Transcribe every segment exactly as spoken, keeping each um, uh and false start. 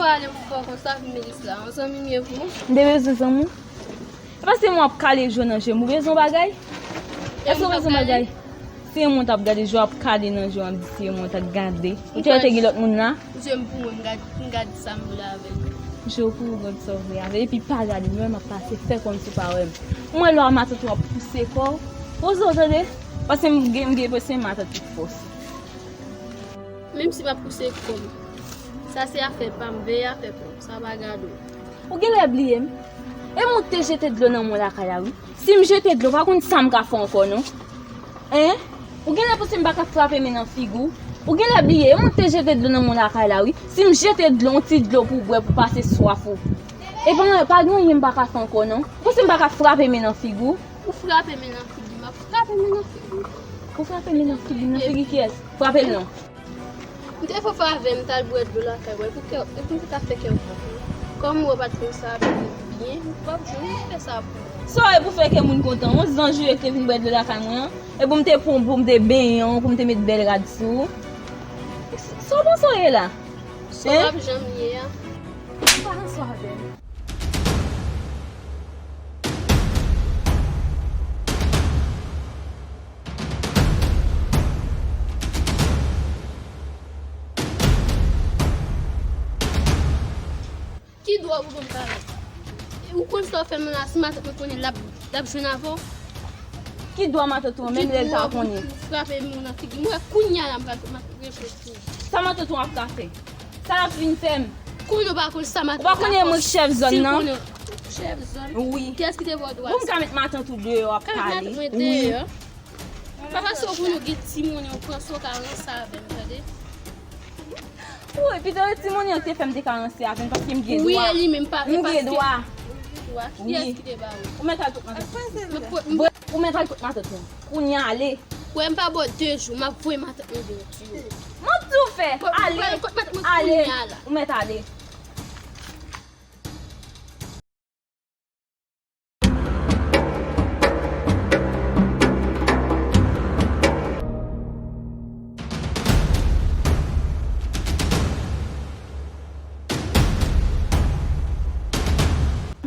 Pale pou fò konsa pou Melis la. Yon zanmi m ye pou ou. M te bezwen zanmi w. E pa se mwen w ap kale je w nan je m. Ou bezwen bagay? Èske w bezwen bagay? Se mwen w t ap gade je w ap kale nan je w ap di se mwen w t ap gade. Ou te rete gen lòt moun la? Je m pou mwen, m gad, m gad sa m vle avè l. Je w pou ou gad sa w vle avè l. Epi pa gade m, m ap pase fè kòmsi w pa wè m. Mwen lè w a matant ou ap pouse kò w. Poze w tande. Paske m gen, m gen presyon matant tout fòs. Menm si m ap pouse kò m. Sa se afè pa m, veye afè pa w. Sa pa gade w. Ou genlè bliye m. E m ou te jete dlo nan mwen lakay la wi. Si m jete dlo, pa konn sa m ka fè ankò non. Hein? Ou genlè panse m pa ka frape men nan figi w. Ou genlè bliye, e m ou te jete dlo nan mwen lakay la wi. Si m jete dlo, yon ti dlo pou w bwè pou pase swaf ou. E pa, pa gen anyen m pa ka fè ankò non. Ou panse m pa ka frape men nan figi w? Ou frape men nan figi m, m ap frape men nan figi w. Ou frape men nan figi m, nan figi kiyès? Frape l non. M te fè favè m t al bwè dlo lakay mwen pou kè, pou m te ka fè kè w kontan. Kòm ou pa t konn sa byen, m p ap janm fè sa pou ou. Sa w wè pou fè kè moun kontan? Yon zanj ou ye ki te vin bwè dlo lakay mwen an. E pou m te pran, pou m te benyen w, pou m te met bèl rad sou ou. Sa w panse w ye la? Sa w p ap janm ye a. M pa nan swa avè l. Ki dwa ou ban m pale? Ou konn sa w fè m la, si matant mwen konnen l ap, l ap jwenn avè w? Ki dwa matant ou an, menm lè l ta konnen? Ki dwa ou frape m nan figi? Mwen kounye a la m pral, m ap reflechi. Sa matant ou an ap ka fè? Sa l ap vin fè m? Konnen w pa konn sa matant ou an. Ou pa konnen mwen k chèf zòn nan? Si l konnen chèf zòn? Wi. Kiyès ki te ba w dwa sa? Pou m ka met matant ou deyò ap pale. Ka met matant mwen deyò? Pa paske w konnen w gen timoun, ou panse w ka ranse avè m, tande? Wi, pito timoun yo te fè m te ka ranse avè l paske m gen dwa. Wi, e li menm pa, m gen dwa. Ou gen dwa. Kiyès ki te ba ou? Ou mèt al kot matant ou. Ou mèt al kot matant ou. Kounye a ale. Wè, m pa ba w de jou, m ap voye matant mwen deyò tou. Manti w fè. Ale. Ale. Ou mèt ale.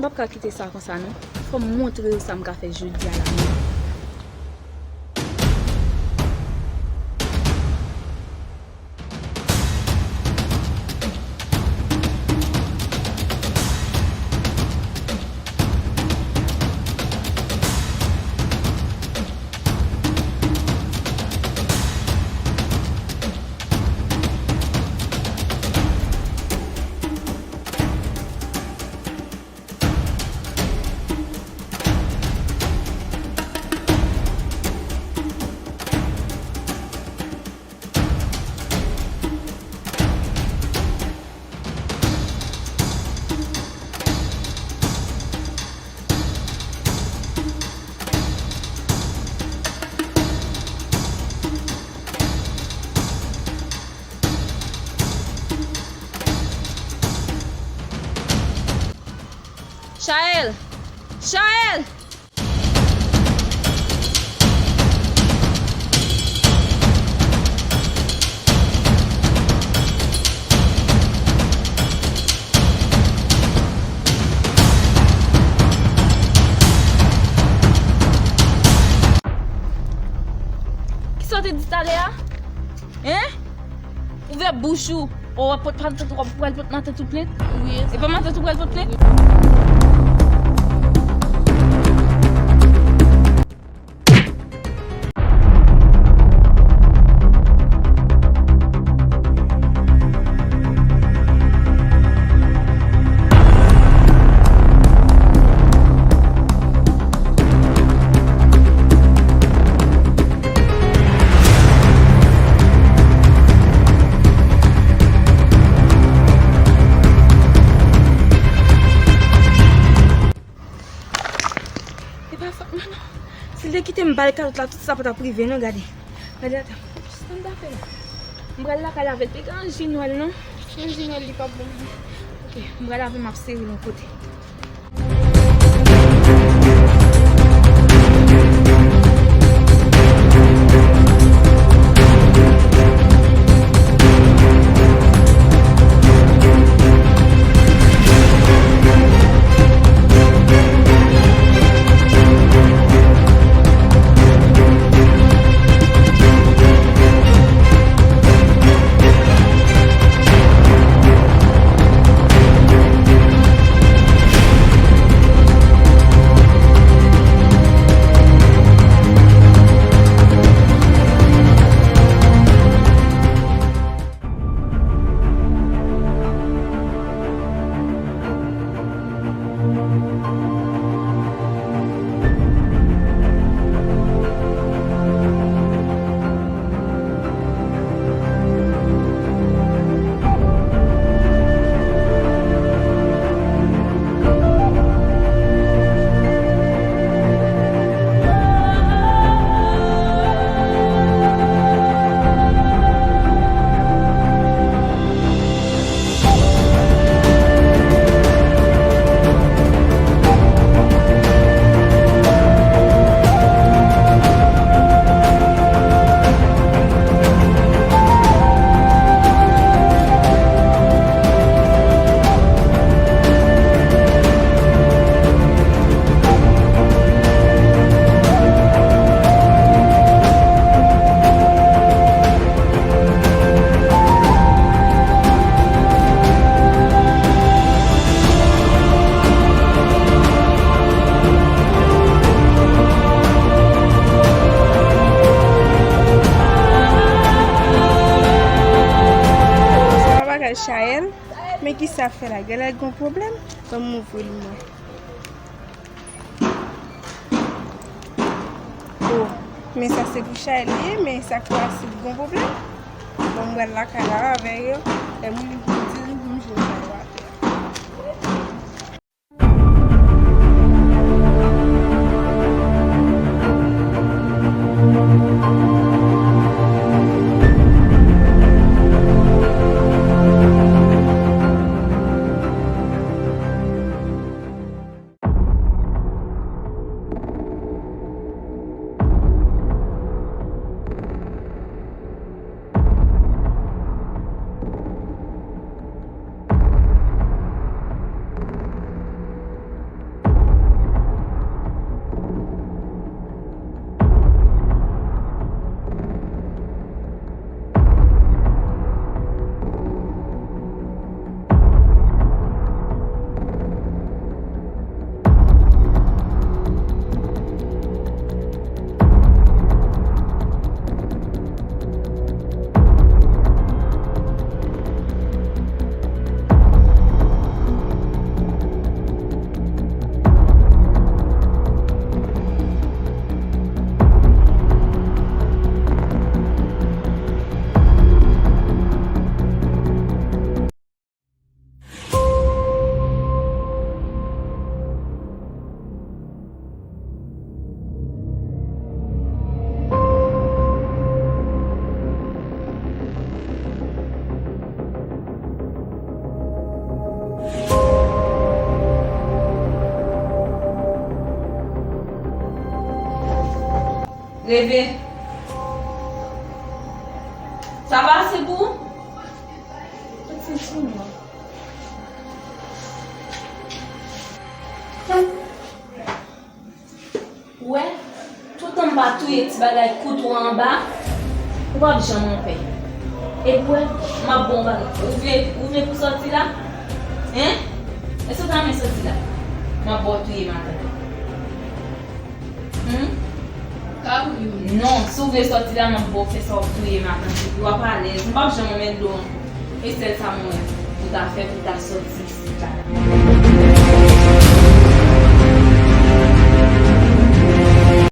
M p ap ka kite sa konsa non. Fò m montre yo sa m ka fè jodi a la menm. Chaël! Chaël! Kisa w te di talè a? Hein? Ouvè bouch ou. Ou ap pot matant, ou ap pral pot matant ou plent? Wi, e pa matant ou pral pot plent? E pa fòt mwen non. Si l te kite m ba l kalòt la, tout sa pa t ap rive non, gade. Gade atè. Sa m ta fè la? M pral lakay avè l. Te gen yon ji nwèl non. Yon ji nwèl li p ap bon. Ok, m pral avè m ap sere l yon kote. Men kisa ap fè la? Gèlè gon pwoblèm? Ban m ouvri l mwen. Oh, men sa se pou chay li ye, men sa pou asid gon pwoblèm? Bon, m pral lakay la avè yo. Lè m rive pou di l, m jwenn sa yo atè. Leve. Sa pa ase pou ou? Tout se sou mwen. Ou wè, toutan m pa touye ti bagay kout ou anba, ou p ap janm anpè. Epi w wè, m ap ba w bagay. Ou vle, ou vle pou sòti la? Hein? Èske w ta renmen sòti la? M ap ba w touye matant. Hmm? Ka wi. Non, si w vle sòti la, m ap ba w fè sa w ap touye matant. Epi w ap alèz. M p ap janm anmède w ankò. E sèl sa mwen wè pou w ta fè pou w ta sòti isit la.